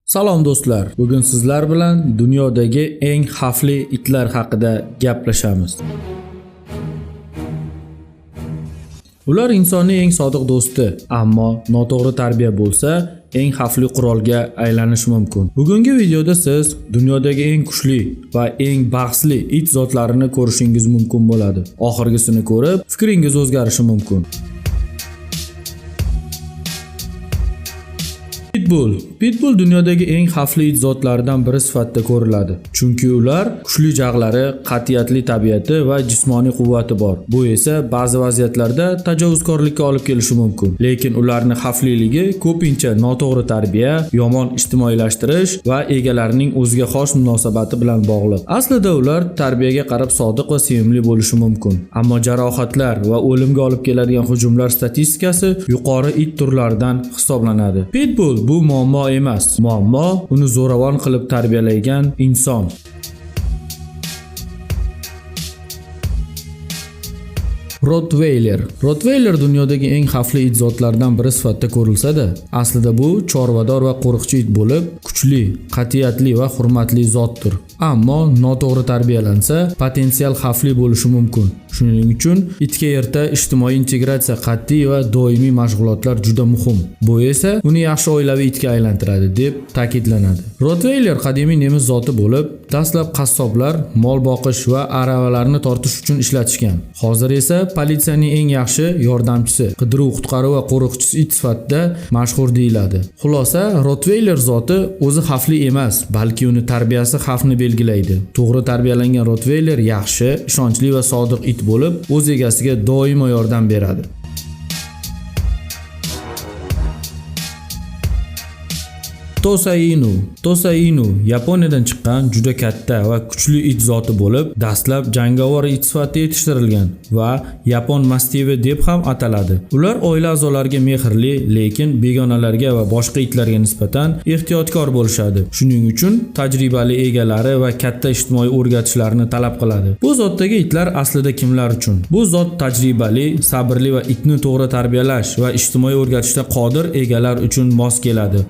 Salom do'stlar. Bugun sizlar bilan dunyodagi eng xavfli itlar haqida gaplashamiz. Ular insonning eng sodiq do'sti, ammo noto'g'ri tarbiya bo'lsa, eng xavfli qurolga aylanishi mumkin. Bugungi videoda siz dunyodagi eng kuchli va eng bahsli it zotlarini ko'rishingiz mumkin bo'ladi. Oxirgisini ko'rib, fikringiz o'zgarishi mumkin. Pitbull. Pitbull dunyodagi eng xavfli it zotlaridan biri sifatida ko'riladi. Chunki ular kuchli jag'lari, qat'iyatli tabiati va jismoniy quvvati bor. Bu esa ba'zi vaziyatlarda tajovuzkorlikka olib kelishi mumkin. Lekin ularning xavfliligi ko'pincha noto'g'ri tarbiya, yomon ijtimoiylashtirish va egalarining o'ziga xos munosabati bilan bog'liq. Aslida ular tarbiyaga qarab sodiq va sevimli bo'lishi mumkin. Ammo jarohatlar va o'limga olib keladigan hujumlar statistikasi yuqori it turlaridan hisoblanadi. Pitbull bu muammo emas. Muammo uni zo'ravon qilib tarbiyalaygan inson. Rottweiler. Rottweiler dunyodagi eng xavfli it zotlaridan biri sifatida ko'rilsa-da, aslida bu chorvador va qo'riqchi it bo'lib, kuchli, qat'iyatli va hurmatli zotdir. Ammo noto'g'ri tarbiyalansa, potensial xavfli bo'lishi mumkin. Shuning uchun itga erta ijtimoiy integratsiya, qat'iy va doimiy mashg'ulotlar juda muhim. Bu esa uni yaxshi oilaviy itga aylantiradi deb ta'kidlanadi. Rottweiler qadimiy nemis zoti bo'lib, dastlab qassoblar mol boqish va aravalarni tortish uchun ishlatishgan. Hozir esa politsiyaning eng yaxshi yordamchisi, qidiruv, qutqaruv va qo'riqchisi it sifatida mashhur deyiladi. Xulosa, Rottweiler zoti o'zi xavfli emas, balki uni tarbiyasi xavfni belgilaydi. To'g'ri tarbiyalangan Rottweiler yaxshi, ishonchli va sodiq it bo'lib, o'z egasiga doimo yordam beradi. Tosa Inu. Tosa Inu Yaponiyadan chiqqan juda katta va kuchli it zoti bo'lib, dastlab jangovar it sifatida yetishtirilgan va yapon mastivi deb ham ataladi. Ular oila a'zolariga mehrli, lekin begonalarga va boshqa itlarga nisbatan ehtiyotkor bo'lishadi. Shuning uchun tajribali egalari va katta ijtimoiy o'rgatishlarni talab qiladi. Bu zotdagi itlar aslida kimlar uchun? Bu zot tajribali, sabrli va itni to'g'ri tarbiyalash va ijtimoiy o'rgatishda qodir egalar uchun mos keladi.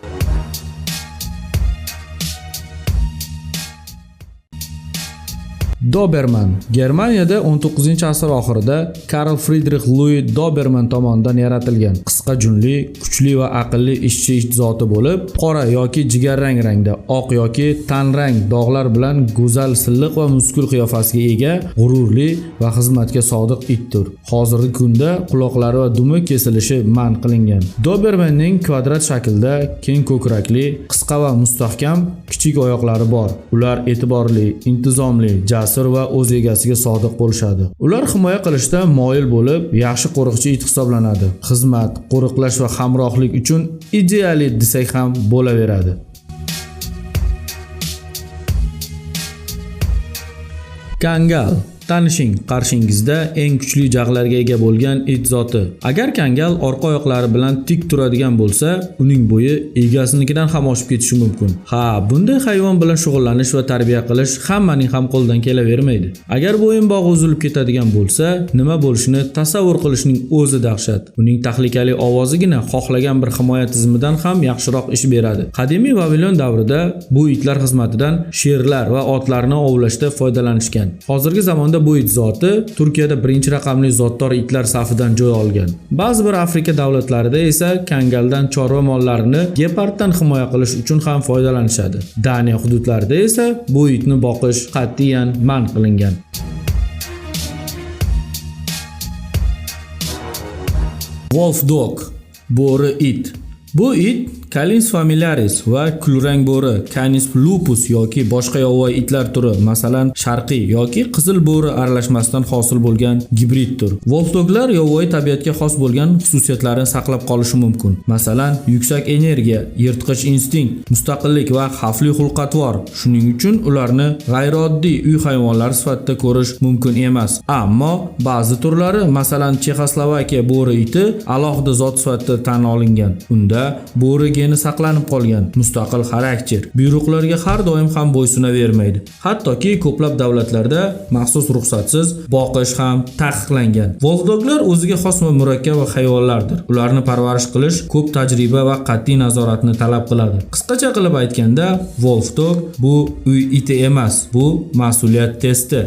Doberman. Germaniyada 19-asr oxirida Karl Friedrich Louis Doberman tomonidan yaratilgan qisqa junli, kuchli va aqlli ishchi it zoti bo'lib, qora yoki jigarrang rangda, oq yoki tanrang dog'lar bilan go'zal, silliq va muskul qiyofasiga ega, g'ururli va xizmatga sodiq itdir. Hozirgi kunda quloqlari va dumi kesilishi man qilingan. Dobermanning kvadrat shaklda, keng ko'krakli, qisqa va mustahkam kichik oyoqlari bor. Ular e'tiborli, intizomli, jasur va o'z egasiga sodiq bo'lishadi. Ular himoya qilishda moyil bo'lib, yaxshi qo'riqchi it hisoblanadi. Xizmat, qo'riqlash va hamrohlik uchun ideal it desak ham bo'laveradi. Kangal. Tanishing, qarshingizda eng kuchli jag'larga ega bo'lgan it zoti. Agar kangal orqa oyoqlari bilan tik turadigan bo'lsa, uning bo'yi egasinikidan ham oshib ketishi mumkin. Ha, bunday hayvon bilan shug'ullanish va tarbiya qilish hammaning ham qo'lidan kelavermaydi. Agar bo'yinbog'i uzilib ketadigan bo'lsa, nima bo'lishini tasavvur qilishning o'zi dahshat. Uning tahlikali ovozigina xohlagan bir himoya tizimidan ham yaxshiroq ish beradi. Qadimiy Vavilon davrida bu itlar xizmatidan sherlar va otlarni ovlashda foydalanishgan. Hozirgi zamonda bu it zoti Turkiyada birinchi raqamli zotdor itlar safidan joy olgan. Ba'zi bir Afrika davlatlarida esa kangaldan chorva mollarini geparddan himoya qilish uchun ham foydalanishadi. Daniya hududlarida esa bu itni boqish qat'iyan man qilingan. Wolf dog, bo'ri it. Bu it Canis familiaris va kulrang bo'ri Canis lupus yoki boshqa yovvoyi itlar turi, masalan, sharqiy yoki qizil bo'ri aralashmasidan hosil bo'lgan gibriddir. Wolfdoglar yovvoyi tabiatga xos bo'lgan xususiyatlarini saqlab qolishi mumkin. Masalan, yuksak energiya, yirtqich instinkt, mustaqillik va xavfli xulq-atvor. Shuning uchun ularni g'ayrioddiy uy hayvonlari sifatida ko'rish mumkin emas. Ammo ba'zi turlari, masalan, Chexoslovakiya bo'ri iti alohida zot sifatida tan olingan. Unda bo'ri geni saqlanib qolgan, mustaqil xarakter. Buyruqlarga har doim ham bo'ysunavermaydi. Hattoki ko'plab davlatlarda maxsus ruxsatsiz boqish ham taqiqlangan. Wolfdoglar o'ziga xos va murakkab hayvonlardir. Ularni parvarish qilish ko'p tajriba va qat'iy nazoratni talab qiladi. Qisqacha qilib aytganda, Wolfdog bu uy iti emas, bu mas'uliyat testi.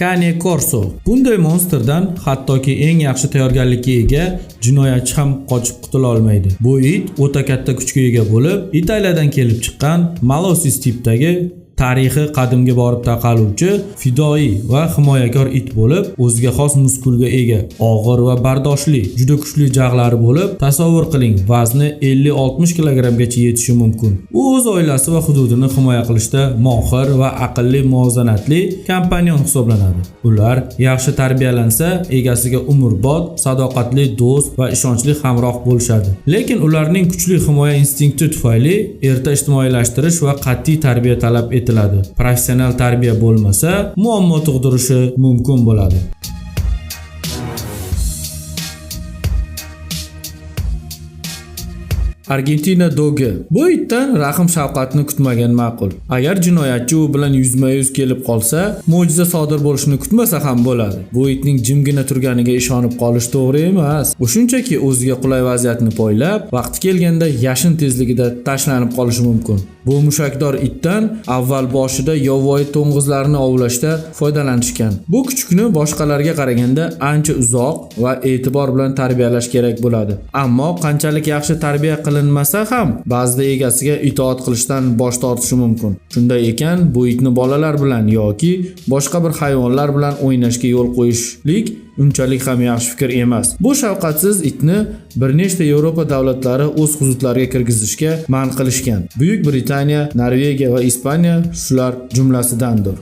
Cane Corso. Bunday monstrdan hattoki eng yaxshi tayyorgarlikka ega jinoyatchi ham qochib qutula olmaydi. Bu it o'ta katta kuchga ega bo'lib, Italiyadan kelib chiqqan Molossis tipdagi tarixi qadimga borib taqaluvchi fidoyi va himoyakor it bo'lib, o'ziga xos muskulga ega, og'ir va bardoshli, juda kuchli jag'lari bo'lib, tasavvur qiling, vazni 50-60 kilogrammgacha yetishi mumkin. U o'z oilasi va hududini himoya qilishda mohir va aqlli, muvozanatli kompanyon hisoblanadi. Ular yaxshi tarbiyalansa, egasiga umrbod sadoqatli do'st va ishonchli hamroh bo'lishadi. Lekin ularning kuchli himoya instinkti tufayli erta ijtimoiylashtirish va qat'iy tarbiya talab etiladi. Professional tarbiya bo'lmasa, muammo tug'dirishi mumkin bo'ladi. Argentina dogi. Bu itdan rahm shafqatni kutmagan ma'qul. Agar jinoyatchi u bilan yuzma-yuz kelib qolsa, mo'jiza sodir bo'lishini kutmasa ham bo'ladi. Bu itning jimgina turganiga ishonib qolish to'g'ri emas. U shunchaki o'ziga qulay vaziyatni poylab, vaqti kelganda yashin tezligida tashlanib qolishi mumkin. Bu mushakdor itdan avval boshida yovvoyi to'ng'izlarni ovlashda foydalanishgan. Bu kuchukni boshqalarga qaraganda ancha uzoq va e'tibor bilan tarbiyalash kerak bo'ladi. Ammo qanchalik yaxshi tarbiya qilinmasa ham ba'zida egasiga itoat qilishdan bosh tortishi mumkin. Shunday ekan, bu itni bolalar bilan yoki boshqa bir hayvonlar bilan o'ynashga yo'l qo'yishlik unchalik ham yaxshi fikr emas. Bu shafqatsiz itni bir nechta Yevropa davlatlari o'z hududlariga kirgizishga man qilishgan. Buyuk Britaniya, Norvegiya va Ispaniya shular jumlasidandir.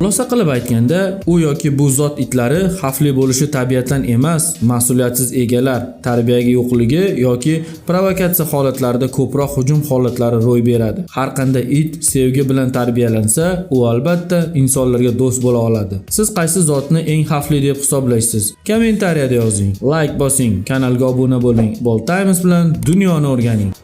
Xulosa qilib aytganda, u yoki bu zot itlari xavfli bo'lishi tabiatdan emas, mas'uliyatsiz egalar, tarbiyaga yo'qligi yoki provokatsiya holatlarida ko'proq hujum holatlari ro'y beradi. Har qanday it sevgi bilan tarbiyalansa, u albatta insonlarga do'st bo'la oladi. Siz qaysi zotni eng xavfli deb hisoblaysiz? Kommentariyada yozing. Like bosing, kanalga obuna bo'ling. Bold Times bilan dunyoni o'rganing.